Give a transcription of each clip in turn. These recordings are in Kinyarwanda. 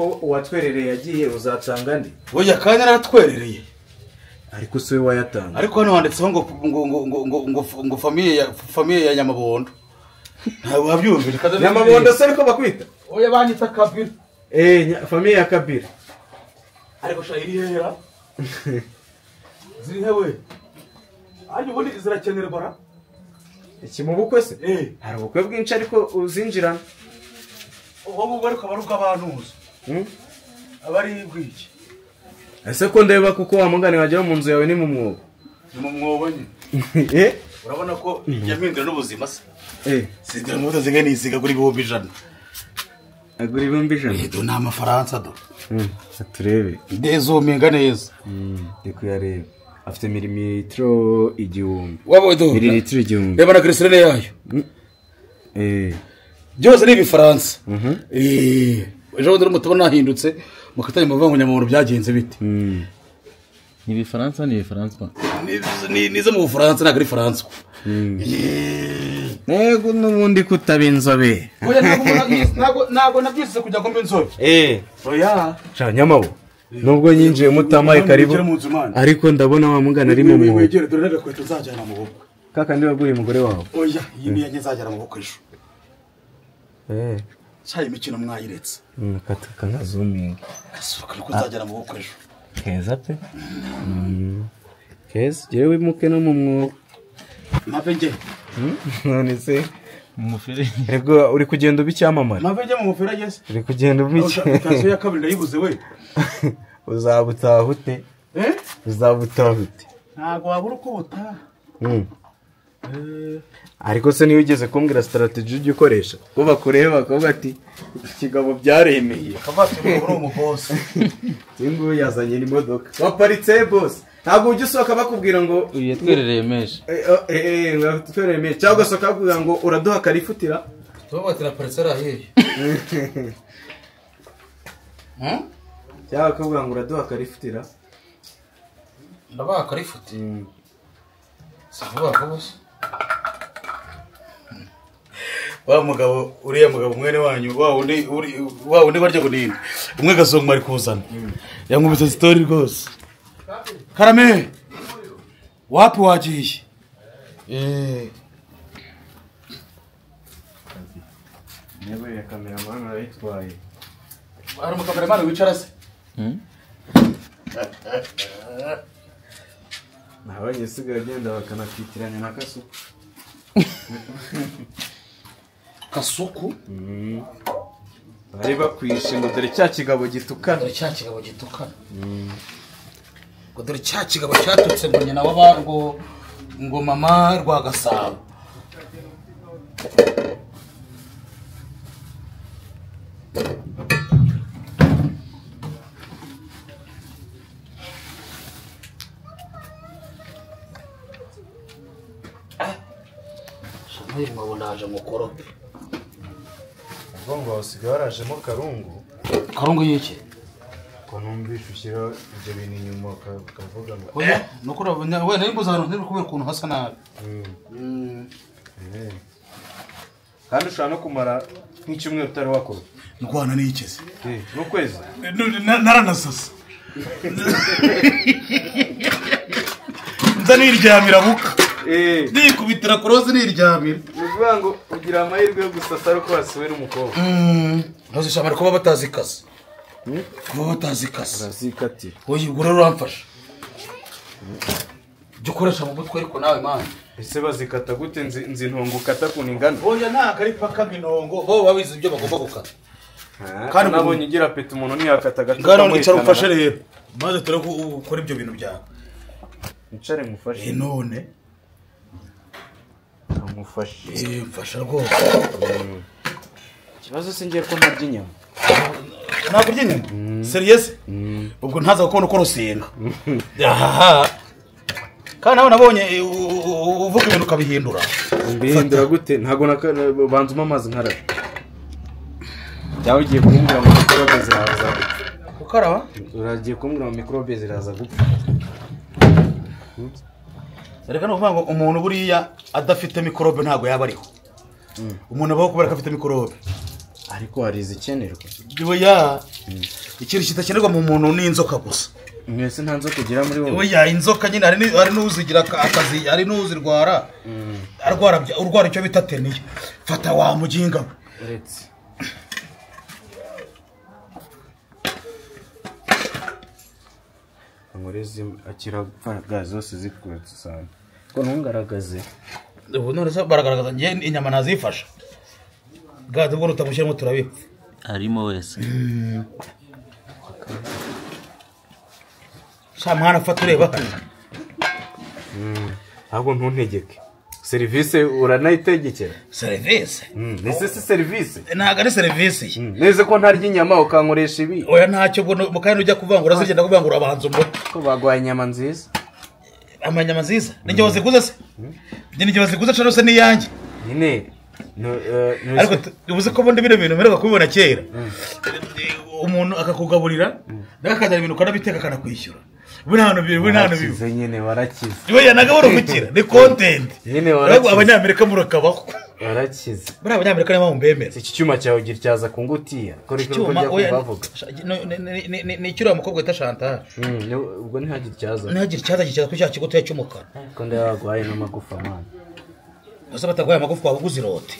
Ko uwatwerereye yagiye uzatanga ndi? Oya kandi naratwerereye. Ariko si we wayatanga. Ariko hano handitseho ngo ngo ngo ngo ngo ngo ngo famille ya Nyamabondo. Ntabwo wabyumvise. Nyamabondo se ariko bakwita? Oya banyita Kabira. Famille ya Kabira. Ariko sha iri hera. Ziri hewe. Ariko ubundi zirakenerwa ra? Iki mu bukwe se? Hari ubukwe bwinshi ariko uzinjirana. Ubwo ngubwo ariko abaruka abantuza. Abari bwiki. Ese ko ndeba kuko wa mungane wajya mu nzu yawe ni mu mwobo. Ni mu mwobo nyine. Urabona ko yampindura n'ubuzima se. Sigira ngo zinga nisiga kuri 100,000. Agura 100,000. Do ni amafaransa do. Turebe. Ndezomenga neza. Ndi kuyareba. Afite milimetero 1000. Wabo do. Mililitiro 1000. Reba na glycerine yayo. Byose ni ibifaransa. Ejo bundi mutubona nahindutse mukatanye muvuga ngo Nyamabondo byagenze bite. Ni ibifaransa ni ibifaransa. Ni zo mu Bufaransa ntabwo ari Faransa. Nego n'ubundi kutaba inzobe. Oya ntabwo nabyisize kujya kumba inzobe. Oya. Sha Nyamabo. Nubwo nyinjiye mutamaye karibu. Ariko ndabona wa mungana ari mu mwobo. Wegere dore n'agakweto nzajyana mu bukwe. Kaka ndi waguriye umugore wawe. Oya iyi ni yanjye nzajyana mu bukwe ejo. Cyayi imikino mwayiretse. Katuka nka zoominga. Kasuka nuko nzajyana mu bukwe ejo. Keza pe. Keza jewe wimuke no mu mwobo. Mave nge. None se mufere. Rego uri kugenda ubicyamamara. Mave nge mu mufere ageze. Uri kugenda ubicyamamara. Sitasiyo ya kabiri ndayibuze we. Uzabutaha ute? Uzabutaha ute? Ntago wabura uko ubutaha. Ariko se niyo ugeze kumbwira strategy ujya ukoresha ko bakureba bakavuga ati iki kigabo byaremeye. Kavatse ngo uri umuboss. Tingu yazanye n'imodoka. Waparitse boss. Ntabwo ujya usohoka bakubwira ngo uyatwerereye menshi. Twerereye menshi. Cyangwa ugasohoka bakubwira ngo uraduha karifutira. Tubabatira parcelle ahiye. Cyangwa bakubwira ngo uraduha karifutira. Ndabaha karifuti. Si vuba vuba se. Wa mugabo uriya mugabo mwene wanyu wa undi barya kunini umwe gasongo ari kuzana yankubise story rwose. Karame wapi wagiye? Niba ya cameraman arayitwaye. Ari mu cameraman wicara se? Nabonye sigaye agenda bakanakwitiranya na Kasuku. Kasuku? Bari bakwishe ngo dore cya kigabo gitukana. Dore cya kigabo gitukana. Ngo dore cya kigabo cyatutse ngo nyina w'abantu ngo mama Rwagasabo. Shamaye mwabona aje mukorope. Ubwo ngo usigaye warajemo Karungu. Karungu yiki? Ko numvishe ushyira ibyo bintu inyuma ukavuga ngo oya nuko urabona we nari mbuze ahantu ntiri kubera ukuntu hasa nabi. Kandi ushobora no kumara nk'icyumweru utari wakora. Ndwana n'ikeze. N'ukwezi. Naranasasa. Nza niryamira buka. Nikubitira kuroze niryamira. Uvuga ngo ugira amahirwe yo gusasa ariko wasuwe n'umukobwa. Ntuzishamara kuba batazikasa. Kuba batazikasa. Urazikatira. Oya ubwo rero uramfasha. Jya ukoresha mu mutwe ariko nawe man. Ese bazikata gute nzi intongo ukata kuntu ingana? Oya ntabwo ari paka intongo bo babizi ibyo bagomba gukata. Kandi nabonye ugira peti umuntu ntiyakata gato. Ngano nicara umfashe rero. Maze turebe ko ukora ibyo bintu byawe. Nicare mufashe. None amufashe. Mfasha rwose. Ikibazo se ngiye ko ntarya inyama. Ntabwo urya inyama? Serious? Ubwo ntaza gukunda uko rusenga. Kandi nawe nabonye uvuga ibintu ukabihindura. Mbihindura gute? Ntabwo banzuma amazi nkaraba. Cyangwa ugiye kumbwira ngo mikorobe ziraza gupfa. Gukaraba? Uragiye kumbwira ngo mikorobe ziraza gupfa. Reka no kuvuga ngo umuntu buriya adafite mikorobe ntabwo yaba ariho. Umuntu abaho kubera ko afite mikorobe. Ariko hari izikenerwa. Oya, Ikintu kidakenerwa mu muntu ni inzoka gusa. Mwese nta nzoka ugira muri wowe. Oya inzoka nyine hari n'uzigira akazi, hari n'uzirwara. Arwara urwara icyo bita teniya. Fata wa muginga. Uretse. Nkorezi akira ga zose zitwetse sana. Ko ntungaragaze. Ubu none se baragaragaza ngiye inyama nazifasha. Gaze ubwo utamushyiramo turabipfa. Arimo wese. Sha mwana fata ureba. Ahubwo ntuntegeke. Serivisi uranayitegekera. Serivisi? Nese si serivisi? Ntabwo ari serivisi. Neze ko ntarya inyama ukankoresha ibi. Oya ntacyo ubwo mukanya ujya kuvangura zigenda kuvangura abanza umuto. Ko bagwaye inyama nziza. Amanyama nziza? Ninjye waziguze se? Ninjye waziguze cyangwa se niyanjye? Nyine ariko ubuze ko bundi bino bintu mperuka kubibona kera. Umuntu akakugaburira nakazana ibintu ukanabiteka akanakwishyura. Buri hano biri buri hano biri. Nyine warakize. Oya nagabura gukira ni content. Nyine warakize. Abanyamerika murakabaho. Warakize. Buri abanyamerika niyo mpamvu iki cyuma cyawe gityaza ku ngutiya. Kora icyuma oya ni ikiriya mukobwa wita Chantal. Ubwo ntihagityaza. Ntihagityaza gityaza kuri cya kigotoya cy'umukara. Ko ndabagwaye n'amagufa man. Gusa batagwaye amagufa wabuguze irote.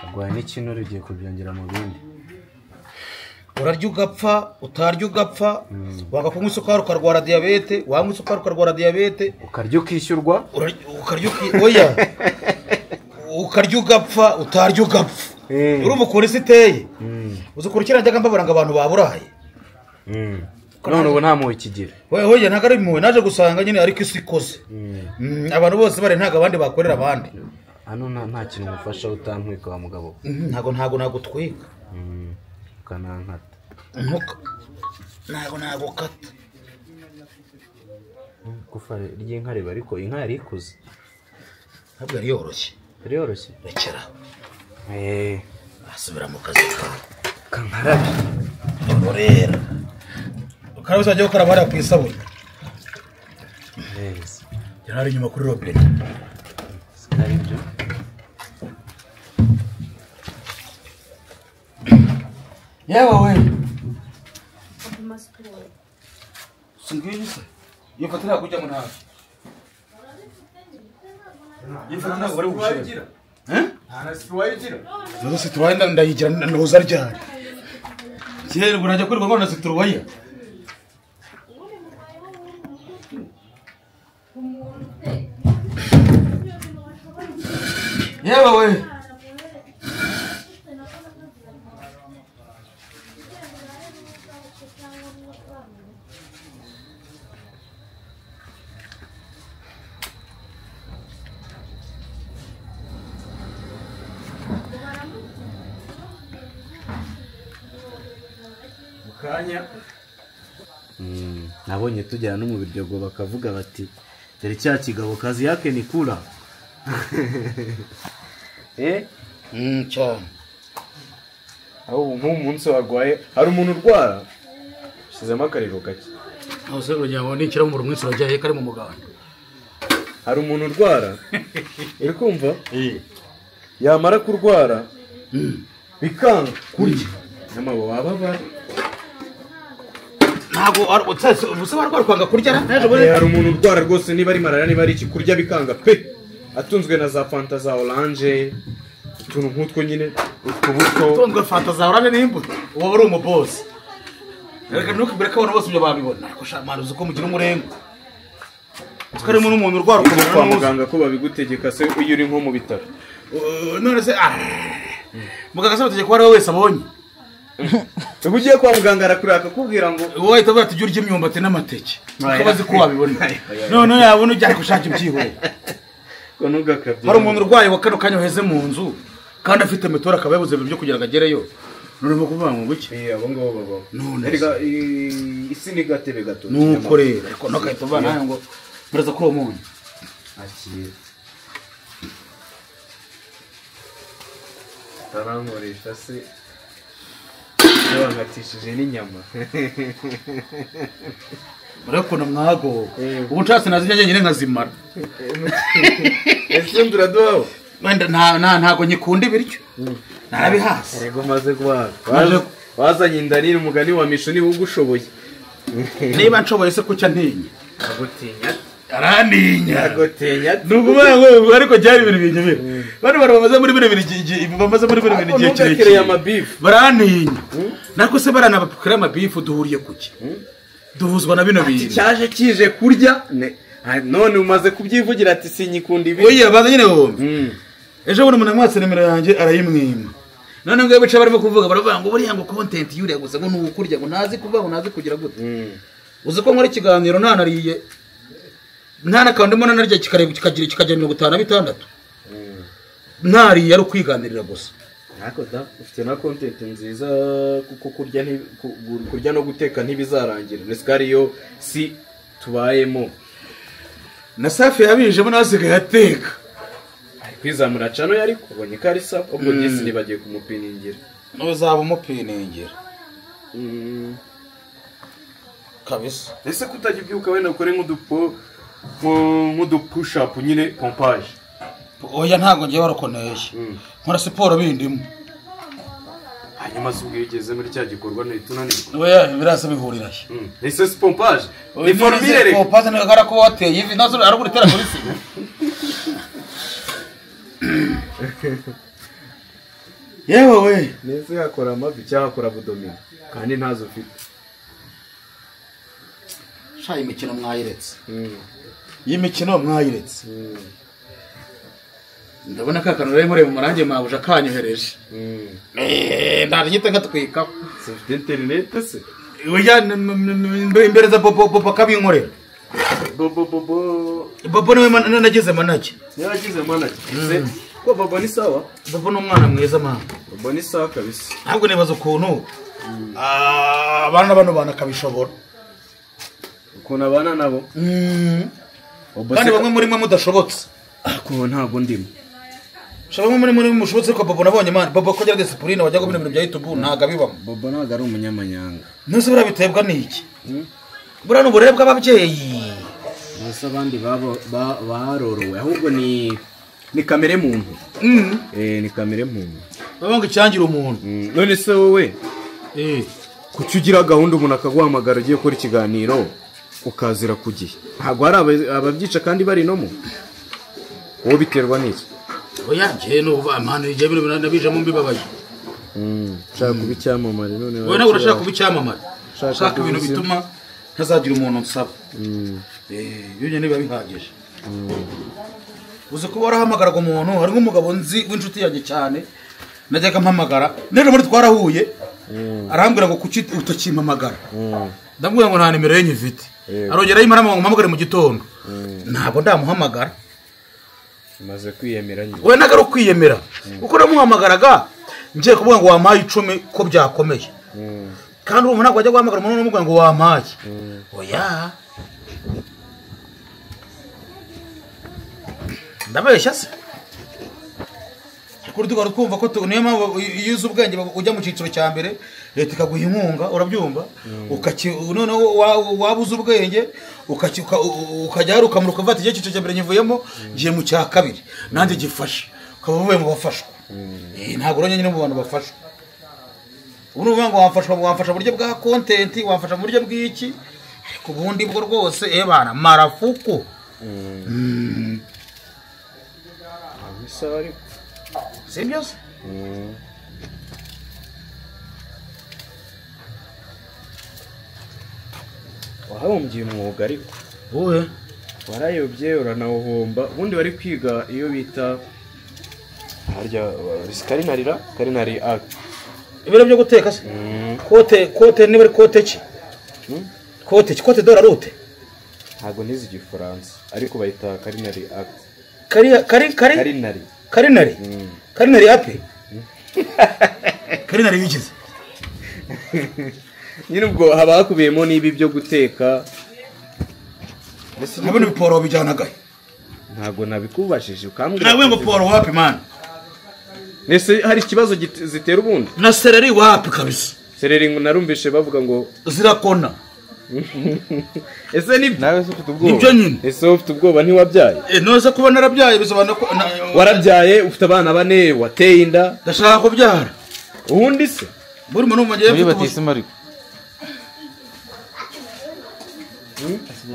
Agwaye n'ikinure ugiye kubyongera mu bindi. Urarya ugapfa, utarya ugapfa, wanga kunywa isukari ukarwara diyabete, wanywa isukari ukarwara diyabete, ukarya ukishyurwa, ukarya oya. Ukarya ugapfa, utarya ugapfa. Urumva ukuntu isi iteye? Uzi ukuntu kera najyaga mbabara ngo abantu baburaye. None ubu nta mpuhwe ikigira. Oya ntabwo ari impuhwe, naje gusanga nyine ariko isi ikoze. Abantu bose bare ntabwo abandi bakorera abandi. Hano nta kintu umufasha utantwika wa mugabo. Ntabwo nagutwika. Ukanankata. Ntabwo nagukata. Gufa ry'inka riba ariko inka yari ikuze. Ntabwo yari yoroshye. Yari yoroshye? Rekera. Asubira mu kazi kawe. Kankarabe. Urera. Ukarabe uzajya ukaraba hariya ku isabune. Neza. Yari ari inyuma kuri robine. Ari byo. Yewe we. Singiye se. Yifatira kujya mu ntara. Yifatira ntabwo bari bugushira. Nta na situwaye ugira. Nazo situwaye ndayigira ntuza ryari. Kera ubwo najya kwirirwa ngo na situwaye. Yewe we. Mukanya nabonye tujyana no mu biryogo bakavuga bati dore cya kigabo kazi yake ni kula. Cyane. Aho nk'umunsi wagwaye hari umuntu urwara ushizemo akariro gake. Aho se ugira ngo nikira mu rumwe urajya he kari mu muganda. Hari umuntu urwara uri kumva? Yamara kurwara bikanga kurya. Nyama wababara. Ntabwo ubuse barwara kwanga kurya naje buri hari umuntu urwara rwose niba ari malaria niba ari iki kurya bikanga pe. Atunzwe na za fanta za orange utuntu nk'utwo nyine utwo utunzwe fanta za orange n'imbuto uwo uri umuboss. Reka ntukibere ko abantu bose ibyo babibona ariko shamana uzi ko mugira umurengo. Tukarimo n'umuntu urwara ukubona kwa muganga ko babigutegeka se iyo uri nko mu bitaro. None se muganga se bategeka ko ari wese abonye. Ubu ugiye kwa muganga arakuraka akakubwira ngo wowe ahita avuga ati jya urya imyumbati n'amateke kuko bazi ko wabibona. None yabona ujya gushaka ibyihorere. Hari umuntu urwaye wa kano kanya uheze mu nzu kandi afite mituweli akaba yabuze ibintu byo kugira ngo agereyo. None urimo kuvuga ngo iki? Abo ngabo babaho. None isi ni gatebe gato. Nuko rero ariko ntukahita uvana nawe ngo muraza kuri uwo munyu. Akira. Tarankoresha se. Bankatishije n'inyama. Murakona mwago. Ubu nshatse nazirya njyenyine nkazimara. Ese nduraduhaho? Wenda ntago nyikunda ibiryo. Narabihase. Yego maze guhaga. Wazanye inda nini umugani wa misho niba ugushoboye. Niba nshoboye se kucya ntinya. Agutinya. Araninya. Agutinya. Nukuvuga ngo ariko byari ibintu binyobera. Bano bantu bamaze muri bino bintu bamaze muri bino bintu igihe kirekire. Baraninya. Nako se baranabapukira amabifu duhuriye kuki? Duhuzwa na bino bintu. Cyaje kije kurya none umaze kubyivugira ati sinyikunda ibi. Oya baza nyine wumve. Ejo bundi umuntu amwatse nimero yanjye arayimwima. None ngo bice barimo kuvuga baravuga ngo buriya ngo content yuriya gusa ngo nukurya ngo ntazi kuvuga ngo ntazi kugira gute. Uzi ko nkora ikiganiro ntanariye ntanakandi mbona narya kikareba kikagira kikajya 56. Ntariye ari kwiganirira gusa. Nako da ufite na content nziza kuko kurya kurya no guteka ntibizarangira. Nescari yo si tubayemo. Na Safi yabijemo nasigaye ateka. Ari kwizamura cano yari kubonye ko ari sawa ubwo gisi nibagiye kumupiningira. Nuzaba umupiningira. Kabisa. Ese kutajya ubyuka wenda ukore nk'udupo nk'udu push up nyine pompage. Oya ntago ngiye warakoneye. Nkora siporo bindimo. Hanyuma se ubwo ugeze muri cya gikorwa ntitunanirwa. Oya birasa bihuriraye. Ese si pompage. Ni formule reka. Pompage ni gara ko wateye ivi nazo aruguru itera kuri sima. Yewe we. Nese yakora amavi cyangwa akora abdomino kandi ntazo ufite. Sha imikino mwayiretse. Iyi mikino mwayiretse. Ndabona ka kantu rero muri mu marange mabuja kanyohereje. Ndaryita ngatwika. Sifite internet se. Oya imbere za Bobo Bobo kabinkorera. Bobo Bobo Bobo niwe nagize manage. Yagize manage. Se ko Bobo ni sawa? Bobo ni umwana mwiza mama. Bobo ni sawa kabisa. Ntabwo nibaza ukuntu abana bano bana kabishobora. Ukuntu abana nabo. Kandi bamwe muri mwe mudashobotse. Ko ntago ndimo. Shabamwe muri mushobotse ko Bobo nabonye man. Bobo ko agira discipline wajya gubina ibintu bya YouTube ntago abibamo. Bobo ntago ari umunyamanyanga. Nose bura bitebwa niki? Bura n'uburere bw'ababyeyi. Nose abandi babo barorowe ahubwo ni kamere muntu. Ni kamere muntu. Babanga icyangira umuntu. None se wowe kuki ugira gahunda umuntu akaguhamagara ugiye gukora ikiganiro ukazira kugiye? Ntago hari ababyica kandi bari nomo. Wowe biterwa n'iki? Oya nje no amano ije bino nabijamo mbibabaye. Ushaka kuba icyamamare none wowe nawe urashaka kuba icyamamare. Ushaka ibintu bituma ntazagira umuntu nsaba. Iyo nyene biba bihagije. Uzi ko warahamagaraga umuntu hari nk'umugabo nzi w'inshuti yanjye cyane najyaga mpamagara nero muri twarahuye arambwira ngo kuki utakimpamagara. Ndamubwira ngo nta nimero ye nyifite. Arongera ayimara ngo mpamagare mu gitondo. Ntabwo ndamuhamagara. Maze kwiyemera nyine. We nagaro kwiyemera. Uko namuhamagaraga ngiye kuvuga ngo wampaye 10 ko byakomeye. Kandi umuntu ntabwo ajya guhamagara umuntu n'umubwira ngo wampaye. Oya. Ndabeshya se. Kuri tugara twumva ko niyo mpamvu iyo uzi ubwenge ujya mu cyiciro cya mbere leta ikaguha inkunga urabyumva none waba uzi ubwenge ukajya hari ukamuruka uvuga ati igihe cyiciro cya mbere nyivuyemo ngiye mu cya kabiri nanjye gifashe ukaba uvuye mu bafashwa. Ntabwo urongeye nyine mu bantu bafashwa. Ubu ni ukuvuga ngo wamfasha mu buryo bwa content, wamfasha mu buryo bw'iki, ariko ubundi bwo rwose bana marafuku. Sibyo se? Wahombye umwuga ariko. Wowe warayobye uranawuhomba. Ubundi wari kwiga iyo bita harya karinarira karinari art. Ibiro byo guteka se? Kote niba ari kote ki? Kote ki? Kote dora route. Ntago nizi igifaransa ariko bayita karinari art. Karinari. Karinari? Karinari api? Karinari bigize. Nyine ubwo haba hakubiyemo n'ibi byo guteka. Nabone biporo bijyanaga. Ntago nabikubashije ukambwira. Nawe ngo poro wapi man? Nese hari ikibazo zitera ubundi? Na sereri wapi kabisa. Sereri ngo narumvishe bavuga ngo zirakona. Ese ni nawe se ufite ubwoba? Nibyo nyine. Ese ufite ubwoba ntiwabyaye? Noza kuba narabyaye bisobanura ko warabyaye ufite abana bane wateye inda. Ndashaka kubyara. Ubundi se buri muntu umugeye mfite batisimu ariko.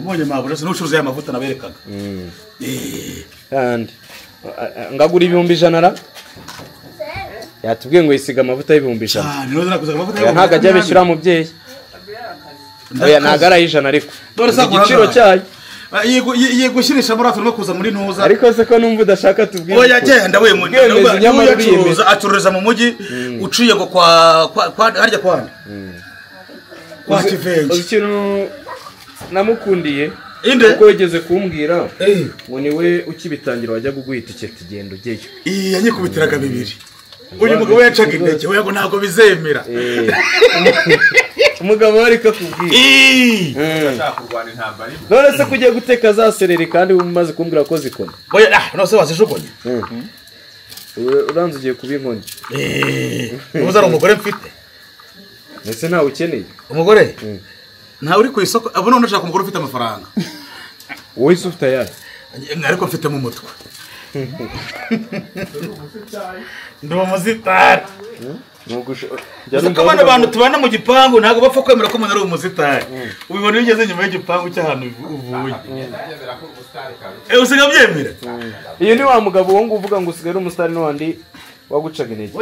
Mbonye mabura se n'ucuruza y'amavuta naberekaga. Kandi ngagura 100,000 ra? Yatubwiye ngo yisiga amavuta y'100,000. Ah, niyo nakuzaga amavuta y'100,000. Ntago ajya bishyura mubyeyi. Oya ntago ari 100 ariko. Igiciro cyayo. Yego gushyirisha muri no kuza muri ntuza. Ariko se ko numva udashaka tubwire. Oya genda we mu acuruza acururiza mu mujyi uciye ngo kwa harya kwa. Kwa Kivengi. Ikintu namukundiye Inde uko wigeze kumbwira ngo niwe ukibitangira wajya kuguha itike tugenda ugeyo. Yanyikubitiraga 2. Uyu mugabo yacaga intege we ngo ntago bizemera. Umugabo ariko akubwira. Ashaka kurwana intambara. None se kugiye guteka za sereri kandi umaze kumbwira ko zikona. Oya none se wazijugunye. Uranze ugiye kuba inkoni. Ubuze ari umugore mfite. Ese ntawe ukeneye? Umugore? Ntawe uri ku isoko, abo none ushaka umugore ufite amafaranga. Wowe se ufite ayahe? Ariko mfite mu mutwe. Ndi umusitari. Uzi ko bano bantu tubana mu gipangu ntabwo bapfa kwemera ko umuntu ari umusitari. Ubibona iyo ugeze nyuma y'igipangu cy'ahantu uvuye. Usiga byemera. Iyo ni wa mugabo wo ngo uvuga ngo usigaye ari umusitari n'uwandi wagucaga intege.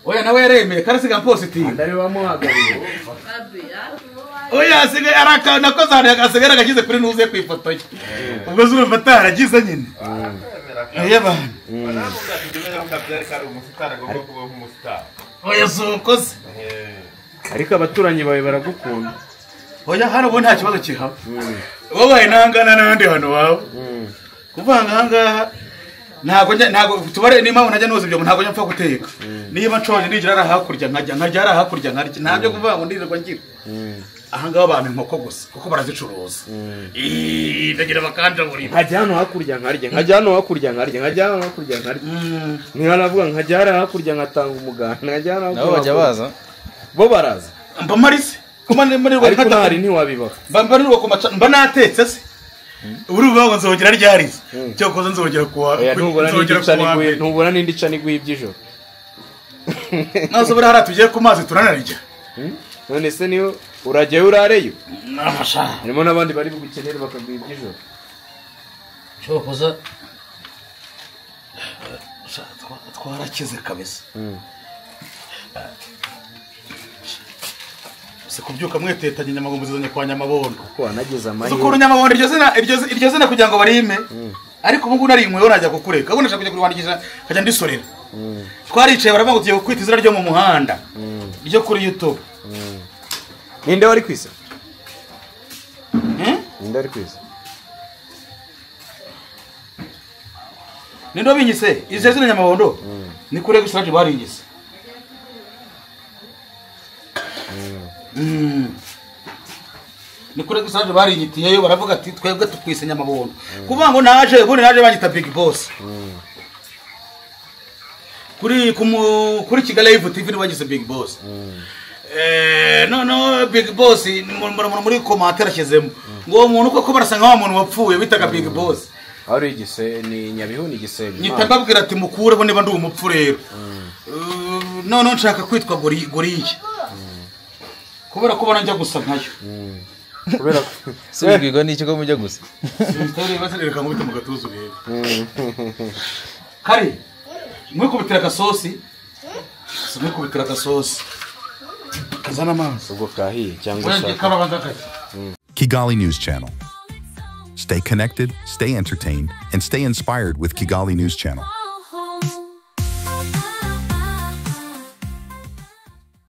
Oya nawe yaremeye kandi asigaye ampositinga. Ndari bamuhagariye. Oya asigaye arakana ko zane asigaye agashyize kuri ntuze ku ifoto ye. Ubwo zurumva ataragize nyine. Oya bana. Oya sukoze. Ariko abaturanyi bawe baragukunda. Oya hano bo nta kibazo kihaba. Wowe nangana n'andi hano wawe. Kuvanga ahangaha ntago tubare niba najya noza ibyo ntago njya mpfa guteka. Niba nshonje ndigira ara hakurya nkajya ara hakurya nkarya ntabyo kuvuga ngo ndirirwa ngira. Ahangaha bampa inkoko gusa kuko barazicuruza. Ndagira bakanjabura. Nkajya hano hakurya nkarya, nkajya hano hakurya nkarya, nkajya hano hakurya nkarya. Niba navuga nkajya hano hakurya nkatanga umuganda, nkajya hano nabo bajya baza. Bo baraza. Mba marise. Kuma muri ariko ntari ntiwabibaho. Mba mbarirwa ku maca mba natetse se. Uruvuga ngo nzongera ryarize. Cyo koza nzongera kuwa. Ntubona n'indi ca niguye iby'ijoro. Nazo buri hara tugiye ku mazi turanarya. None se niyo urajyayo urareyo? Nafasha. Harimo n'abandi bari bugukenere bakaguha iby'ijoro. Cyo koza twarakize kabisa. Se kubyuka mwetetanye nyamagombo zizanye kwa Nyamabondo. Ko wanageze amahirwe. Zukuru Nyamabondo iryo zina kugira ngo barime. Ariko ubu ngubu nari inkweyo najya kukureka. Ahubwo nashaka kujya kuriwandikisha nkajya ndisorera. Twaricaye baravuga ngo tugiye kukwita izina ryo mu muhanda. Ryo kuri YouTube. Ninde wari kwisa? Ninde wari kwisa? Ninde wabinyise? Izo zina Nyamabondo? Ni kure gusa barinyise. Ni kure gusa barinyitiyeyo baravuga ati twebwe tukwise Nyamabondo. Kuvuga ngo naje ubundi naje banyita Big Boss. Kuri Kigali Live TV nibagize Big Boss. No Big Boss muri commentaire ashyizemo ngo uwo muntu koko barasa nka wa muntu wapfuye bitaga Big Boss. Ari igise ni Nyabihu ni igise. Nyita mbabwira ati mukureho niba ndi umupfu rero. No nshaka kwitwa Goriye. Kubera ko njya gusa nkayo. Kubera sibwirwa n'icyo ko mujya gusa. Sitari basereka nkubita mu gatuza urebe. Kari mwikubitira agasosi. Mwikubitira agasosi. Kazana amazi. Ubwo kahiye cyangwa ushaka. Kigali News Channel. Stay connected, stay entertained, and stay inspired with Kigali News Channel.